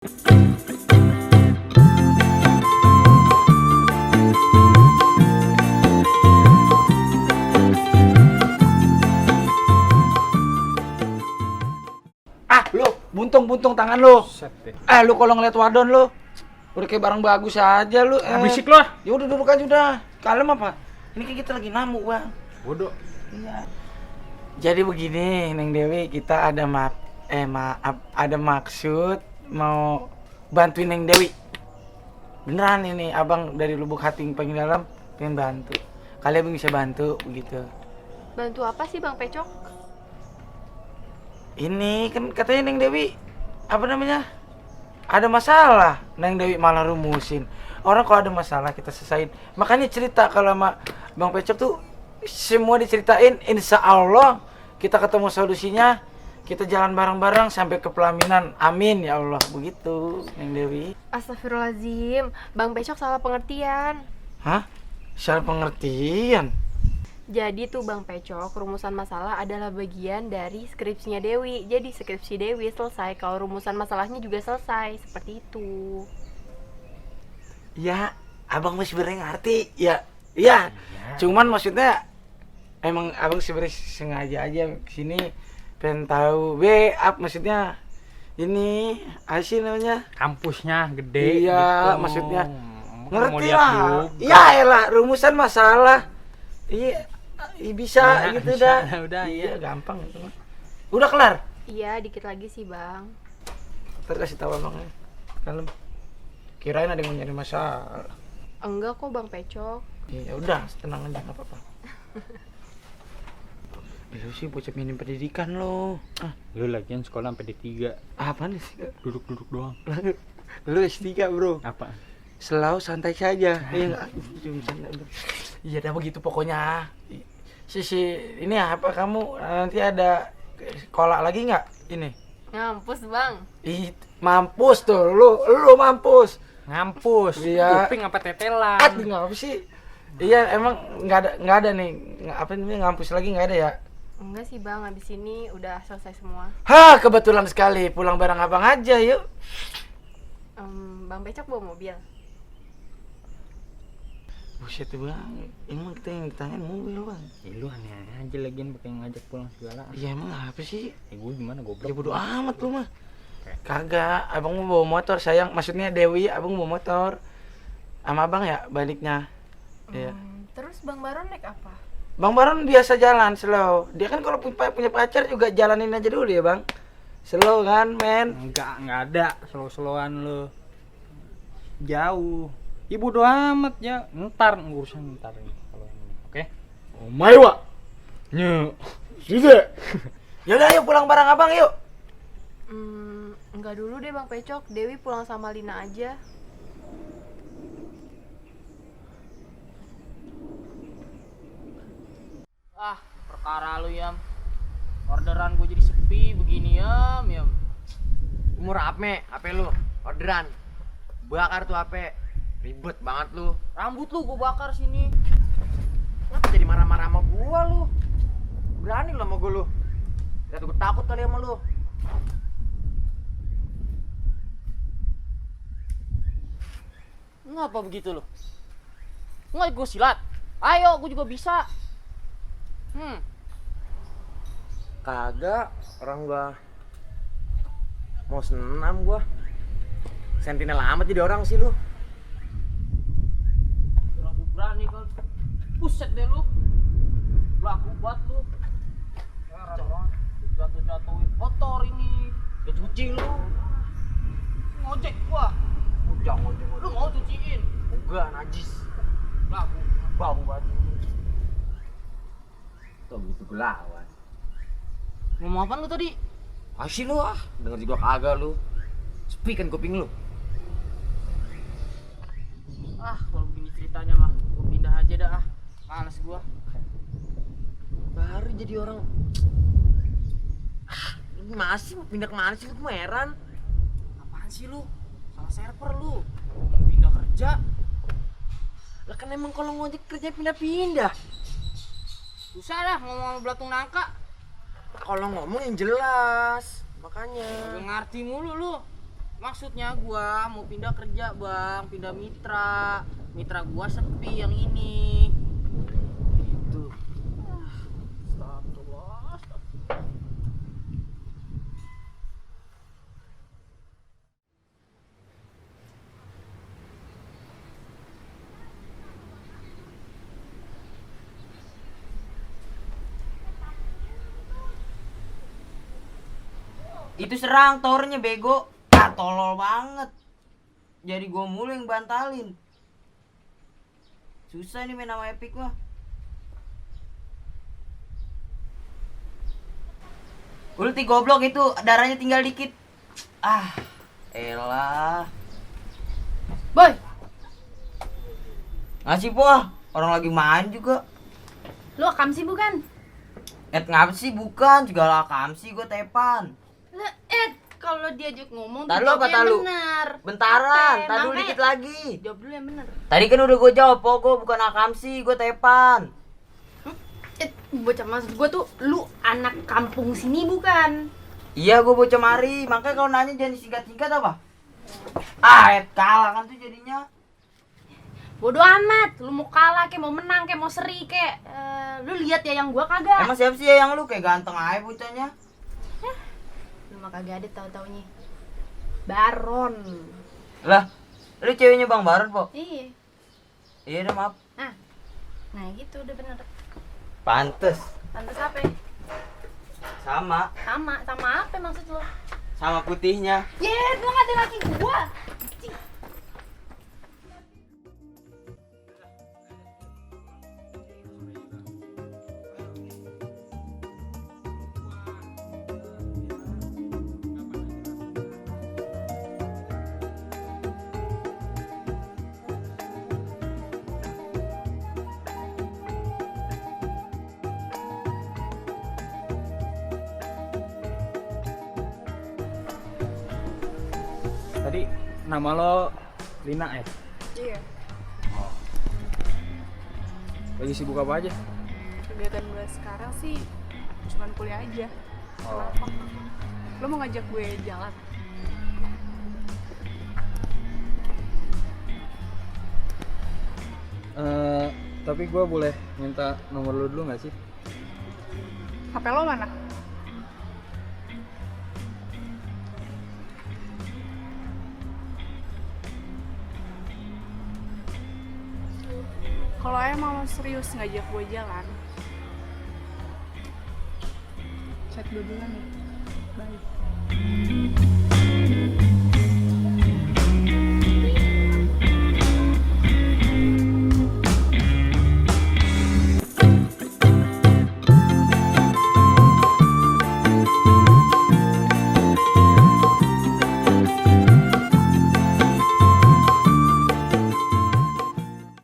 Lu buntung tangan lu. Set deh. Lu kalau ngeliat wadon lu udah kayak barang bagus aja lu. Berisik lu ah. Ya udah duduk aja udah. Kalem apa? Ini kan kita lagi ngamuk, Bang. Bodoh. Iya. Jadi begini, Neng Dewi, kita ada ada maksud mau bantuin Neng Dewi. Beneran ini, Abang dari lubuk hati yang paling dalam pengen bantu. Kalian bisa bantu begitu. Bantu apa sih Bang Pecok? Ini kan katanya Neng Dewi apa namanya? Ada masalah, Neng Dewi malah rumusin. Orang kalau ada masalah kita selesain. Makanya cerita kalau sama Bang Pecok tuh semua diceritain, insya Allah kita ketemu solusinya, kita jalan bareng-bareng sampai ke pelaminan. Amin ya Allah, begitu Neng Dewi. Astagfirullahaladzim, Bang Pecok salah pengertian. Hah? Salah pengertian? Jadi tuh Bang Pecok, rumusan masalah adalah bagian dari skripsinya Dewi. Jadi skripsi Dewi selesai kalau rumusan masalahnya juga selesai, seperti itu. Ya, Abang masih sebenarnya ngerti. Ya. Cuman maksudnya emang Abang sebenarnya sengaja aja kesini pengen tahu. Maksudnya ini sih namanya Kampusnya gede. iya, gitu. maksudnya Mau ngerti lihat lah. juga. Ya elah, rumusan masalah. Iya, bisa Ya, gitu bisa, dah. udah, iya, iya. gampang itu mah. Udah kelar. Iya, dikit lagi sih Bang. Ntar kasih tahu Abangnya. Kalem. Kirain ada yang mau nyari masalah. Enggak kok Bang Pecok. Ya udah, tenang aja, enggak apa-apa. Lu sih bocah minim pendidikan lo. Lu lagian sekolah sampai D3. Apaan sih? Duduk-duduk doang. Lu S3, Bro. Apa? Selalu santai saja. Iya, dah begitu pokoknya. Ini apa kamu nanti ada kolak lagi nggak? Ini. Ngampus Bang. Mampus tuh, lu mampus. Ngampus. Iya. Kuping apa tetelan? Ngapa sih? Iya, emang nggak ada nih. Apa namanya, ngampus lagi nggak ada ya? Enggak sih Bang, habis ini udah selesai semua. Kebetulan sekali. Pulang bareng Abang aja, yuk. Bang Pecok bawa mobil. Buset Bang, emang kita yang ditanyain mobil Bang. Ya lu aneh-aneh aja lagian pakai ngajak pulang segala. Iya emang apa sih? Gue gimana goblok? Ya bodo amat lu mah. Kagak, Abang mau bawa motor sayang. Maksudnya Dewi, Abang mau motor. Sama Abang ya baliknya. Iya. Terus Bang Baron naik apa? Bang Baron biasa jalan slow. Dia kan kalau punya pacar juga jalanin aja dulu ya Bang. Slow kan men? Enggak ada slow-slowan lu. Jauh. Ya bodo amat ya. Ntar ngurusin ntar ini kalau ini. Oke? Oh my wa. Nye. Sudah. Yaudah yuk pulang bareng Abang yuk. Enggak dulu deh Bang Pecok, Dewi pulang sama Lina aja. Perkara lu Yam, orderan gue jadi sepi begini Yam. Umur HP lu, orderan. Bakar tuh HP. Ribet banget lu. Rambut lu gue bakar sini. Kenapa jadi marah-marah sama gua lu? Berani lu sama gua lu. Lihat gua takut kali sama lu. Ngapa begitu lu? Nggak gue silat. Ayo, gue juga bisa. Kagak, orang gua mau senam gua. Sentinel amat jadi orang sih lu. Berani kan. Buset deh lu. Laku buat lu. Jatuh-jatuhin kotor ini. Udah cuci lu. Ngojek gua. Jangan. Lu mau cuciin? Enggak, najis. Laku. Bau banget. Tuh gitu gua lawan. Ngomong apaan lu tadi? Asih lu ah, denger juga kagak lu. Sepi kan kuping lu. Kalau begini ceritanya mah, gue pindah aja dah ah. Males gua. Baru jadi orang. Ini masih mau pindah kemana sih lu, gua heran. Apaan sih lu? Salah server lu. Mau pindah kerja? Lah kan emang kalau ngojek kerja pindah-pindah. Susah dah ngomong sama belatung nangka. Kalau ngomong yang jelas, makanya. Gak ngerti mulu lu. Maksudnya gua mau pindah kerja, Bang, pindah mitra. Mitra gua sepi yang ini. Gitu. Astagfirullah. Itu serang towernya bego. Ah, tolol banget. Jadi gua mulu yang bantalin. Susah nih main nama Epic mah. Ulti goblok itu, darahnya tinggal dikit. Ah, elah. Boy, Ngasih po, orang lagi main juga. lu akamsi bukan? Ngapa sih bukan, segala akamsi gue tepan. Lah, kalau diajak ngomong Tar tuh lu apa jawab yang talu? benar. Bentaran, Apa? tar dulu Makanya- dikit lagi. Jawab dulu yang benar. Tadi kan udah gue jawab, po gue bukan akamsi, gue tepan. Bocah, maksud gue tuh lu anak kampung sini bukan? Iya gue bocah mari, makanya kalau nanya jangan disingkat-singkat apa? Ah, kalah kan tuh jadinya. Bodoh amat, lu mau kalah kayak mau menang kayak mau seri kayak lu lihat ya yang gua kagak. Emang siapa sih ya yang lu kayak ganteng aja bocahnya? Lu mah kagak ada tahu-taunya. Baron. Lah, lu ceweknya Bang Baron, po? Iya. Iya udah maaf. Nah, gitu udah bener. Pantes. Pantes apa? Ya? Sama Sama apa maksud lu? sama putihnya. Lu nggak ada laki gua. Tadi nama lo Lina ya? Iya, Lagi sibuk apa aja? kegiatan gue sekarang sih cuman kuliah aja. Kenapa? Lo mau ngajak gue jalan? Tapi gue boleh minta nomor lo dulu nggak sih? HP lo mana? Kalau emang lo serius ngajak gue jalan, chat gue dulu nih. Bye.